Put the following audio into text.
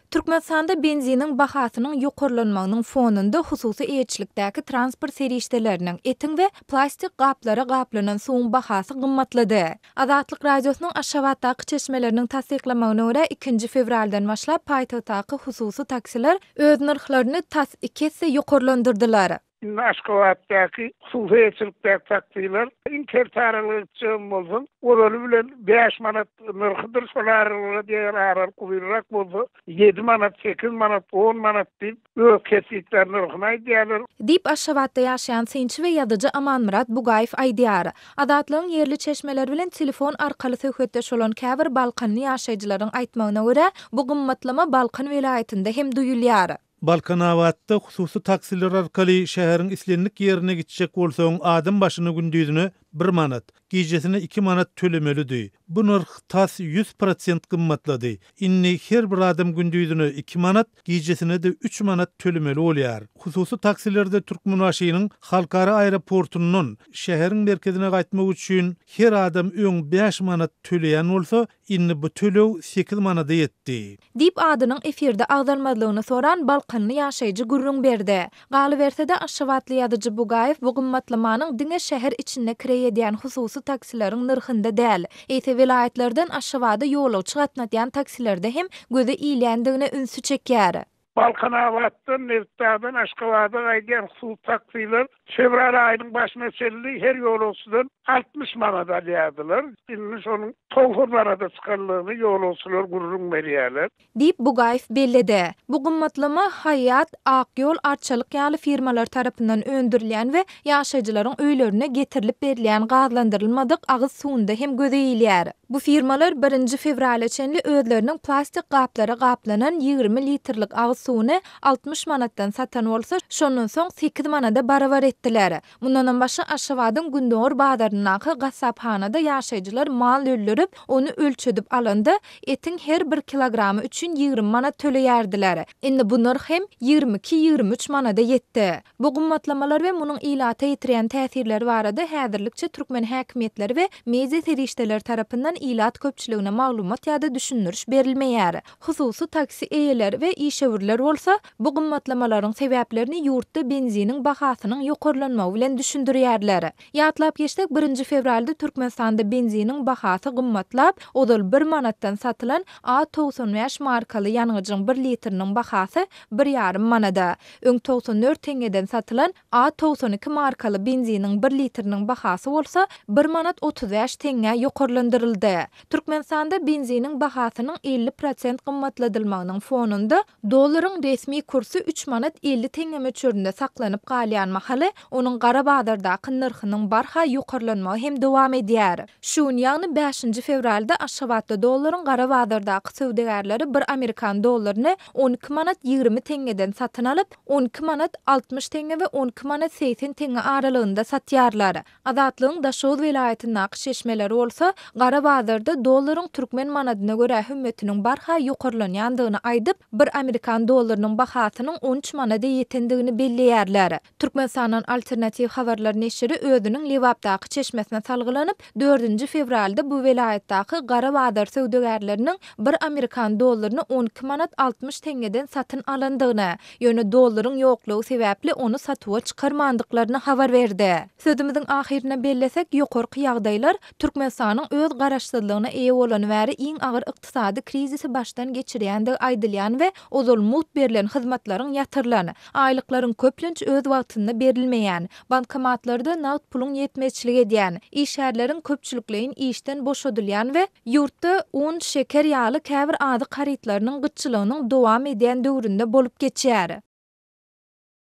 Türkmenistanda benziniň bahasynyň ýokarlanmagynyň fonunda hususy eýeçilikdäki transport serişdeleriniň, etiň we plastik gaplara gaplanan suwuň bahasy gymmatlady. Azatlyk Radiosynyň Aşgabatdaky çeşmeleriniň tassyklamagyna görä, ikinji fewraldan başlap paýtagtdaky hususy taksiler öz nyrhlaryny tas iki esse ýokarlandyrdylar. Indi Aşgabatdaky hususy eýeçilikdäki taksiler iň kert aralyga gitjegem bolsaň, ozaly bilen bäş manat nyrhydyr, şol aralyga eger aralyk uzynrak bolsa, ýedi manat, sekiz manat, on manat diýip, öz kesgitlän nyrhyny aýdýarlar. Diýip, Aşgabatda ýaşaýan synçy we ýazyjy Amanmyrat Bugaýew aýdýar. Azatlygyň ýerli çeşmeleri bilen telefon arkaly söhbetdeş bolan käbir balkanly ýaşaýjylaryň aýtmagyna görä, bu gymmatlama Balkan welaýatynda hem duýulýar. Balkanabatda hususy taksiler arkaly şäheriň islendik ýerine gitjek bolsaň adam başyna gündizine bir manat, gijesine iki manat tölemelidi. Bu nyrh tas 100% gymmatlady. Indi her bir adam gündizine iki manat, gijesine-de üç manat tölemeli bolýar. Hususy taksilerde Türkmenbaşynyň halkara aeroportundan şäheriň merkezine gaýtmak üçin her adam öň bäş manat töleýän bolsa, Indi bu töleg sekiz manada ýetdi. Diýip, adynyň efirde agzalmazlygyny soran balkanly ýaşaýjy gürrüň berdi. Galyberse-de, aşgabatly ýazyjy Bugaýew bu gymmatlamanyň diňe şäher içinde kireý edýän hususy taksileriň nyrhynda däl, eýse welaýatlardan Aşgabada ýolagçy gatnatýan taksilerde hem göze ilýändigine ünsi çekýär. Balkanabatdan, Nebitdagdan Aşgabada gaýdýan hususy taksiler fewral aýynyň başyna çenli her ýolagçydan 60 manat alýardylar. Indi şonuň 90 manada çykanlygyny ýolagçylar gürrüň berýärler. Diýip, Bugaýew belledi. Bu gymmatlama Haýýat, Ak ýol, Arçalyk ýaly firmalar tarapyndan öndürilýän we ýaşaýjylaryň öýlerine getirilip berilýän gazlandyrylmadyk agyz suwunda hem göze ilýär. Bu firmalar birinji fewrala çenli özleriniň plastik gaplara gaplanan 20 litrlik agyz suwuny 60 manatdan satan bolsa, şondan soň sekiz manada barabar etdiler. Mundanam başga Aşgabadyň gündogar bazaryndaky gassaphanada ýaşaýjylar mal öldürip, ony ölçedip alanda, etiň her bir kilogramy üçin 20 manat töleýärdiler. Indi bu nyrh hem 22-23 manada ýetdi. Bu gymmatlamalar we munuň ilata ýetirýän täsirleri barada häzirlikçe türkmen häkimiýetleri we media serişdeleri tarapyndan ilat köpçüligine maglumat ýa-da düşündiriş berilmeýär. Hususy taksi eýeleri we işewürler bolsa, bu gymmatlamalaryň sebäplerini ýurtda benziniň bahasynyň ýokarlanmagy bilen düşündirýärler. Ýatlap geçsek, birinji fewralda Türkmenistanda benziniň bahasy gymmatlap, ozal bir manatdan satylan A 95 markaly ýangyjyň bir litriniň bahasy bir ýarym manada, Öň 94 teňňeden satylan A 92 markaly benziniň bir litriniň bahasy bolsa bir manat 35 teňňä ýokarlandyryldy. Türkmenistanda benziniň bahasynyň 50 prosent gymmatladylmagynyň fonunda dollaryň resmi kursy üç manat 50 teňňe möçberinde saklanyp galýan mahaly, onuň gara bazardaky nyrhynyň barha ýokarlanmagy hem dowam edýär. Şu gün, ýagny bäşinji fewralda Aşgabatda dollaryň gara bazardaky söwdagärleri bir amerikan dollaryny 12 manat 20 teňňeden satyn alyp, 12 manat 60 teňňe we 12 manat 80 teňňe aralygynda satýarlar. Azatlygyň Daşoguz welaýatyndaky çeşmeleri bolsa, gara bazarda dollaryň türkmen manadyna görä hümmetiniň barha ýokarlanýandygyny aýdyp, bir amerikan dollarynyň bahasynyň 13 manada ýetendigini belleýärler. Türkmenistandan Alternatiw habarlar neşiri özüniň Lebapdaky çeşmesine salgylanyp, dördünji fewralda bu welaýatdaky gara bazar söwdagärleriniň bir amerikan dollaryny 12 manat 60 teňňeden satyn alandygyny, ýöne dollaryň ýoklugy sebäpli ony satuwa çykarmandyklaryny habar berdi. Sözümiziň ahyrynda bellesek, ýokarky ýagdaýlar Türkmenistanyň öz garaşsyzlygyna eýe bolany bäri iň agyr ykdysady krizisi başdan geçirýändigi aýdylýan we ozal mugt berlen hyzmatlaryň ýatyrylan, aýlyklaryň köplenç öz wagtynda berilmeýän, bankomatlarda nagt puluň ýetmezçilik edýän, işgärleriň köpçülikleýin işden boşadylýan we ýurtda un, şeker ýaly käbir azyk harytlarynyň gytçylygynyň dowam edýän döwründe bolup geçýär.